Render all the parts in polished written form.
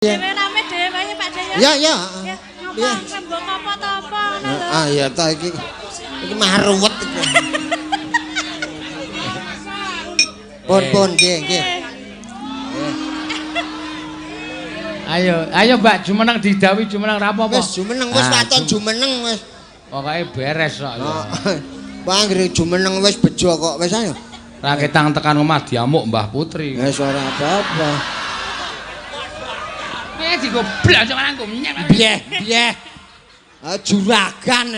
Dhewe rame dhewe wae Pak De ya. Ya ya. Ya, ngopo rembug apa ta apa ngono lho. Ah ya ta iki. Iki mah ruwet iki. Pun pun nggih nggih. Ayo, ayo Mbak jumeneng didhawuhi jumeneng ra apa-apa. Wis jumeneng wis waton jumeneng wis. Pokoke beres kok. Wah anggere jumeneng wis bejo kok wis ayo. Ra ketang tekan omah diamuk Mbah Putri. Wis ora apa-apa. Digoblok aja marangku. Bieh, bieh. Ah juragan.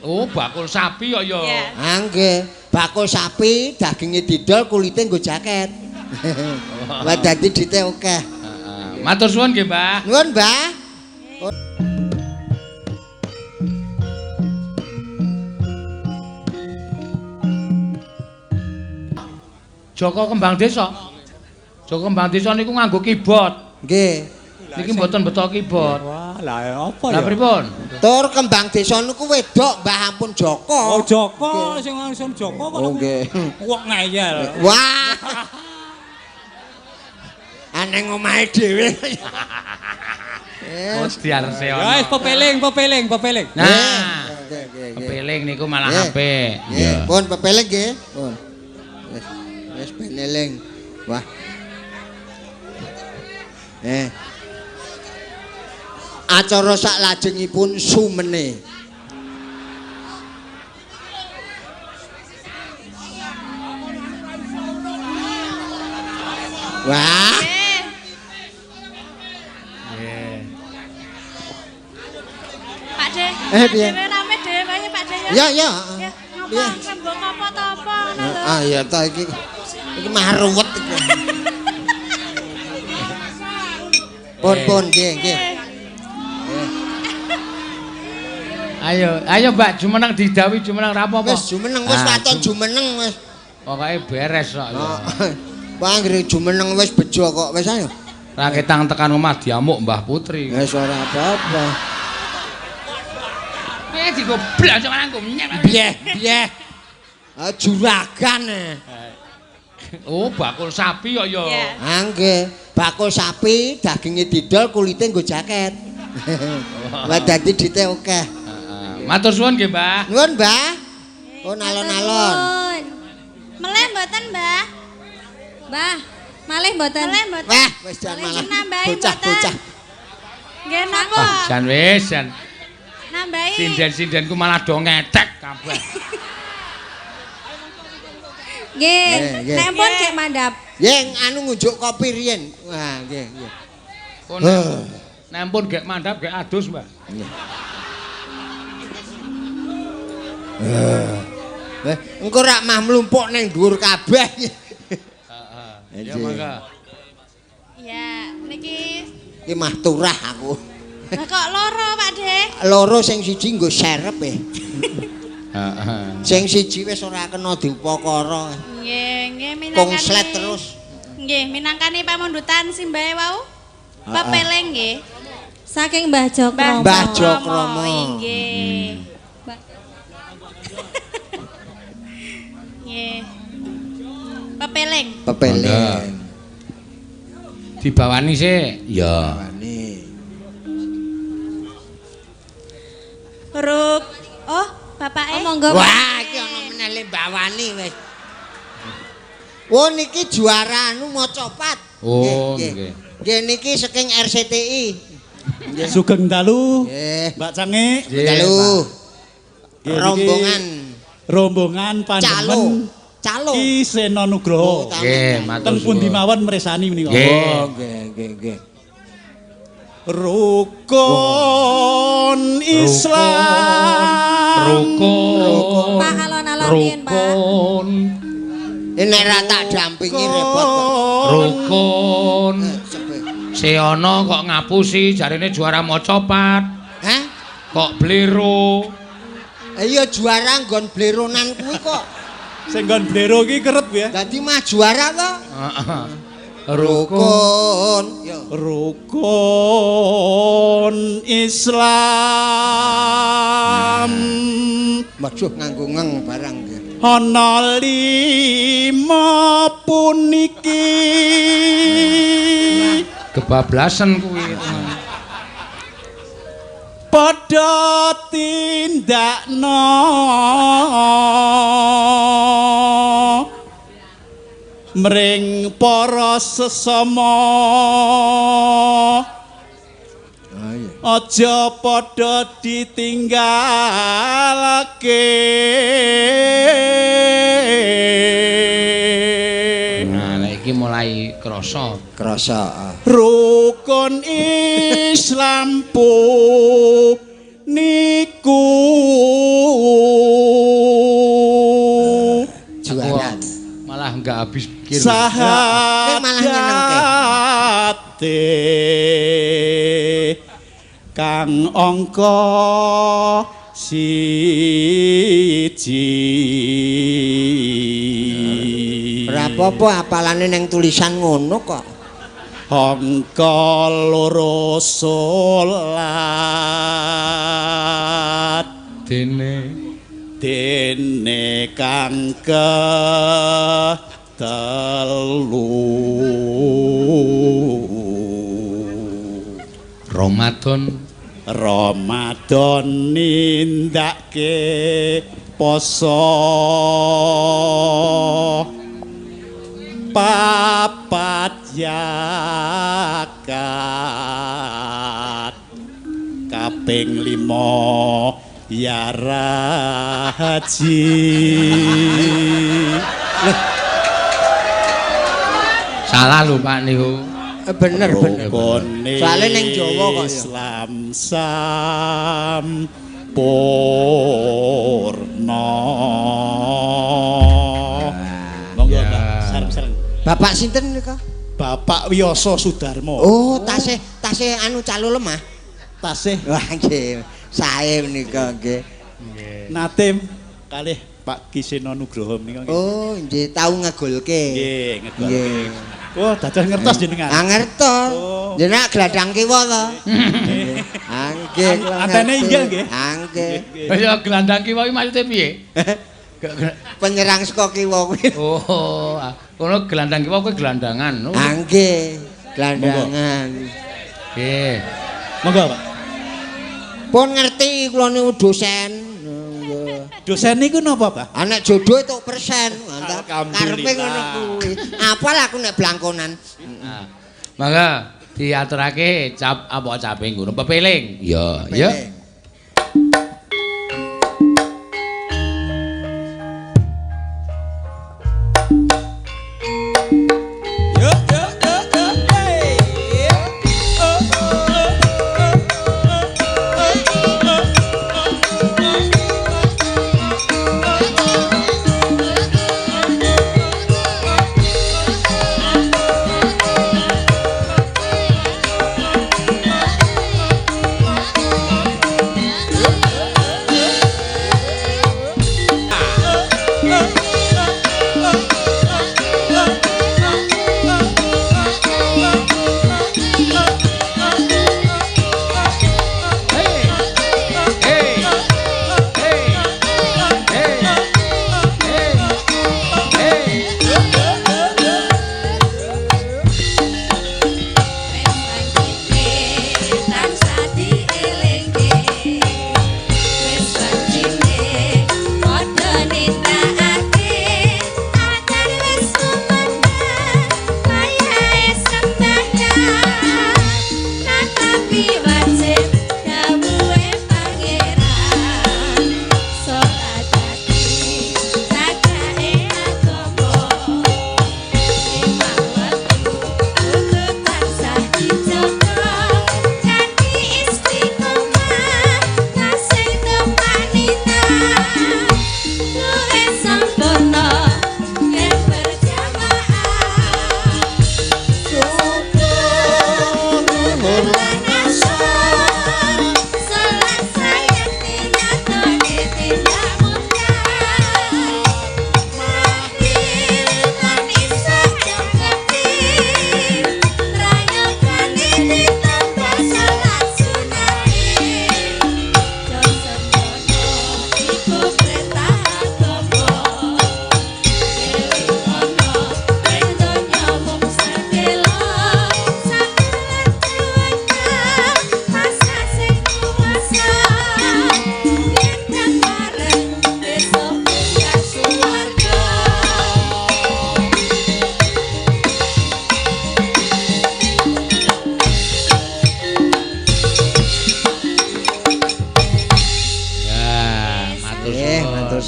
Oh, bakul sapi kok ya. Ah nggih, bakul sapi daginge didol kulite nggo jaket. Wah dadi dite akeh. Heeh. Matur suwun nggih, Mbah. Nuwun, Mbah. Joko Kembang Desa. Joko Kembang Desa niku nganggo keyboard. Nggih. Niki mboten beto keyboard. Wah, lah apa ya? Lah pripun? Tur Kembang Desa niku wedok Mbah ampun Joko. Oh, Joko sing langsung Joko kok. Oh nggih. Wong ngeyel. Wah. Aneng omahe dhewe. Oh, diarse ono. Ya wis pepeling, pepeling, pepeling. Nah, nggih nggih. Pepeling niku malah apik. Nggih, pun pepeling nggih. Pun. Wis wis ben eling. Wah. Acara sak lajengipun sumene. Wah. Nggih. Pak De. Piye? Dhewe rame dhewe wae Pak De ya. Ya ya. Ya, ngopo rembug apa ta apa ngono lho. Ah ya ta iki. Iki mah ruwet iki. Pun pun nggih nggih. Ayo, ayo Mbak jumeneng didhawuhi jumeneng ra apa-apa. Wis jumeneng wis waton jumeneng wis. Pokoke beres kok. Wah anggere jumeneng wis bejo kok wis ayo. Ra ketang tekan omah diamuk Mbah Putri. Wis ora apa-apa. Digoblok aja marangku. Bieh, bieh. Ah juragan. Oh, bakul sapi kok ya. Ah nggih, bakul sapi daginge didol kulite nggo jaket. Wah dadi dite akeh. Matur suwun nggih, Mbah. Nuwun, Mbah. Oh alon-alon. Meleh mboten, Mbah? Mbah, malih mboten? Meleh mboten. Wah, wis jan malah bocah-bocah. Nggih napa? Jan wis jan. Nambahi. Sinden-sindenku malah do ngetek kabeh. Nggih, nek pun gek mandhap. Nggih, anu ngunjuk kopi riyen. Wah, nggih, nggih. Nek pun gek mandhap gek adus, Mbah. Nggih. Engko rak mah mlumpuk ning dhuwur kabeh. Heeh. Ya mangga. Ya, niki iki mah turah aku. Lah kok loro, Pak De? Loro sing siji nggo serep e. Heeh. Sing siji wis ora kena diupakara. Nggih, nggih minangkani. Konslet terus. Nggih, minangkani pamundutan simbahe wau. Pepeling nggih. Saking Mbah Jokromo. Mbah Jokromo. Nggih. Nggih. Pepeling. Pepeling. Dibawani sik. Ya. Bawani. Huruf oh, bapake. Oh, monggo. Wah, iki ana meneh le bawani wis. Wo niki juara anu macapat. Oh, nggih. Nggih niki saking RCTI. Sugeng dalu. Nggih. Mbak Cange. Dalu. Rombongan. Rombongan pandemen Calo. Ki Seno Nugroho. Nggih, matur Teng pundi mawon mresani menika. Nggih. Oh, nggih, nggih, nggih. Rukun Islam. Rukun. Pak alon-alon riyen, Pak. Rukun. Nek ra tak dampingi repot kok. Rukun. Seana kok ngapusi jarene juara macapat. Hah? Kok blero. Iya juara nggon bleronan kuwi kok. Sing nggon blero iki kerep ya. Dadi mah juara to. Heeh. Rukun. Rukun Islam. Waduh nganggo ngeng barang. Ana lima puniki. Kebablasan kuwi. Padha tindakno mring para sesama. Aja padha ditinggalake. Nah, nek iki mulai krasa. Krasa. Rukun Islam niku jualan. Malah enggak habis pikir. Sahadat kang angka 1. Ora apa-apa apalane nang tulisan ngono kok. Angka 2 salat dene dene kang ketelu. Ramadan Ramadan nindake poso 4 yakat kaping 5 yara haji. Salah lho Pak niku. Bener bener. Soale ning Jawa kok ya. Islam sampurna. Monggo Mbak, sareng-sareng. Bapak sinten nika? Bapak Wiyoso Sudarmo. Oh, tasih tasih anu calo lemah. Tasih. Wah nggih, sae menika nggih. Nggih. Nate kalih Pak Kiseno Nugroho menika nggih. Oh, nggih tau ngegolke. Nggih, ngegolke. Wah, dados ngertos jenengan. Ah ngertos. Oh. Jenengan gladang kiwa to. Ah nggih. Antene inggil nggih. Ah nggih. Ya gelandang kiwa iki maksude piye? Penyerang saka kiwa kuwi. Oh, kono gelandang kiwa kuwi gelandangan. Ah nggih, gelandangan. Nggih. Monggo, Pak. Pun ngerti kula niku dosen. Dosen niku napa, Pak? Ah nek jodoh entuk persen. Karepe ngono kuwi. Apal aku nek blangkonan. Nah, mangga diaturake cap apa cape ngono pepeling. Ya, ya.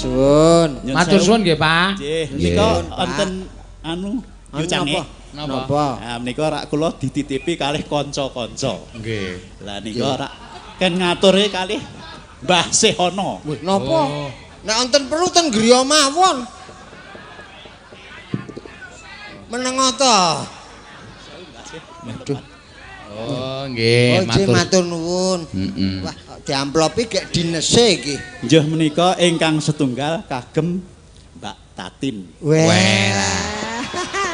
suwun. Nyun Matur sewu. suwun nggih, Pak. Nggih, Nggih. menika Pak. wonten anu Anu yucange. napa? Napa? Napa? Nah, menika rak kula dititipi kalih kanca-kanca. Nggih. Lah nika rak ken ngature kalih Mbah Sehono. Napa? Oh. Nek wonten perlu ten griya mawon. Meneng to. Aduh. Oh, nggih, Oh, nggih, matur. matur nuwun. Heeh. Wah, diamplopi gek dinese iki. Nggih menika ingkang setunggal kagem Mbak Tatin. Weh.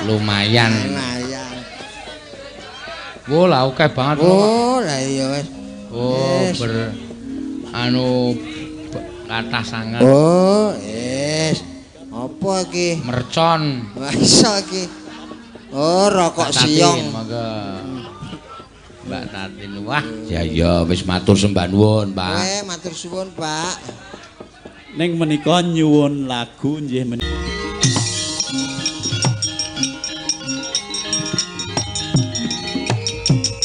Lumayan. Lumayan. Wo lah akeh banget. Pak. Oh, lah iya wis. Oh, Yes. ber anu kathah sanget. Oh, wis. Apa iki? Mercon. Wah, iso iki. Oh, rokok Mbak Tatin, siong. Monggo. Mbak Tatin wah. Ya ya wis matur sembah nuwun, Pak. Weh, matur suwun, Pak. Ning menika nyuwun lagu nggih menika